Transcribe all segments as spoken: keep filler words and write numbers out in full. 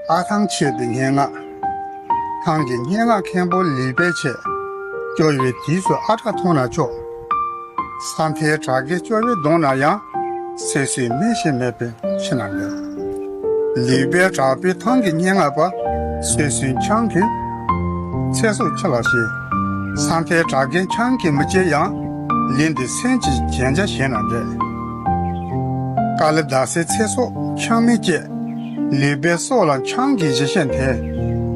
སྟག་ཐང་ཆེ་བའི་སྙན་ངག་ཐང་གི་སྙན་ངག་མཁན་པོ་ལུས་པའི་ཆེད། སྐྱོ་བའི་དུས་སུ་ཨ་གྲགས་མཐོང་ན་ཆོག་ས་མཐའི་བྲག་རྒན་སྐྱོ་བས་གདུངས་ན་ཡང་། སོ་སོའི་མེ་ཞིག་མེད་པའི་ཕྱི་ན་འདིར། ལུས་པའི་བྲག་པའི་ཐང་གི་སྙན་ངག་པ། སོ་སོའི་ཆང་གིས་ཚེ་སྲོག་འཆི་ལ་ཞེན། ས་མཐའི་བྲག་རྒན་ཆང་གིས་མི་བསྐྱེད་ཡང་། ལུས་འདི་སེམས་ཀྱི་རྒྱན་ཆ་བཞེས་ན་འདྲ། ཀ་ལི་དྭགས་སེ་ཚེ་སྲོག་ཆང་མི་བསྐྱེད། ལུས་པའི་སྲོག་ལ་ཆང་གི་གཞི་ཤེས་འཐེན།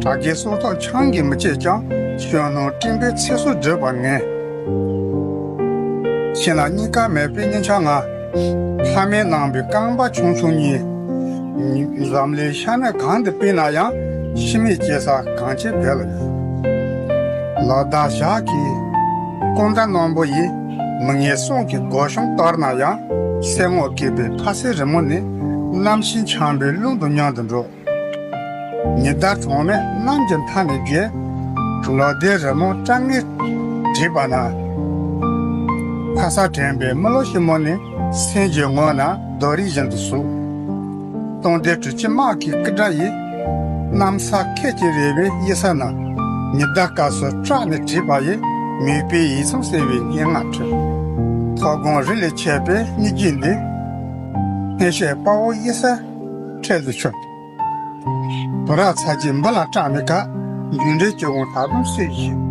བྲག་རྒན་སྲོག་ཐོག་ཆང་གིས་མི་བསྐྱེད་ཀྱང་། གཞོན་ནུ་སྤྲིན་པའི་ཚེ་སྲོག་བསྒྲིབས་པར་ངེས། ཕྱི་ནང་གཉིས་ཀ་མེད་པའི་སྙིང་ཆ་ང་། ལྷ་མིས་གནང་བའི་རྐང་པ་ཆུང་ཆུང་གཉིས། འཛམ་གླིང་ཤ་གནད་གང་དུ་སྤེལ་ན་ཡང་། ཤི་མིའི་སྐྱེ་ས་གངས་ཅན་བོད་ལ་ཡོད། ལོ་ཟླ་ཞག་གི་སྐུ་ཟླ་རྣོན་པོ་ཡིས། མི་ངན་གསུམ་གྱི་སྒོ་གཤོང་གཏོར་ན་ཡང་། སེར་སྔོ་སྐྱེས་པའི་ཕ་སའི་རི་མོ་ནི། གནམ་ཤིང་འཁྱམས་པའི་ཀླུང་དུ་མྱུར་དུ་འགྲོ། ཉི་ཟླ་གྲངས་མེད་གནམ་གྱི་མཐའ་ནས་བརྒལ། ལོ་ཟླའི་རི་མོ་སྐྲག་སྣང་བྲིས་པ་ན། ཕ་ས་དྲན་པའི་མི་ལོ་ཞིབ་མོ་ནི། སེམས་ཀྱི་ངོས་ན་རྡོ་རིང་བཞིན་དུ་ཟུག་སྟོང་སྡེ་གྲུ་ཆུ་དམག་གི་སྐུ་འདྲ་ཡིས། གནམ་ས་ཁད་ཀྱིས་རལ་བའི་གཡུལ་ས་ན། ཉི་ཟླ་སྐབས་སུ་སྐྲག་ནས་བྲིས་པ་ཡི། མིད་པའི་ཡིད་ཚིམ་གསལ་བའི་སྙན་ངག་ཁྲོད། མཐོ་སྒང་རི་ལས་ཆད་པའི་སྙི་རྗེ་འདི། སྔས་ཤེས་དཔའ་བོ་གཡུལ་སའི་ཁྲོད་དུ་ཆུད། བུ་རབས་ཚ་རྒྱུད་འབུ་ལ་སྐྲག་མི་དགའ། རྒྱུ་འབྲས་སྐྱོ་སྒང་ད་དུང་སྲིད་བཞིན།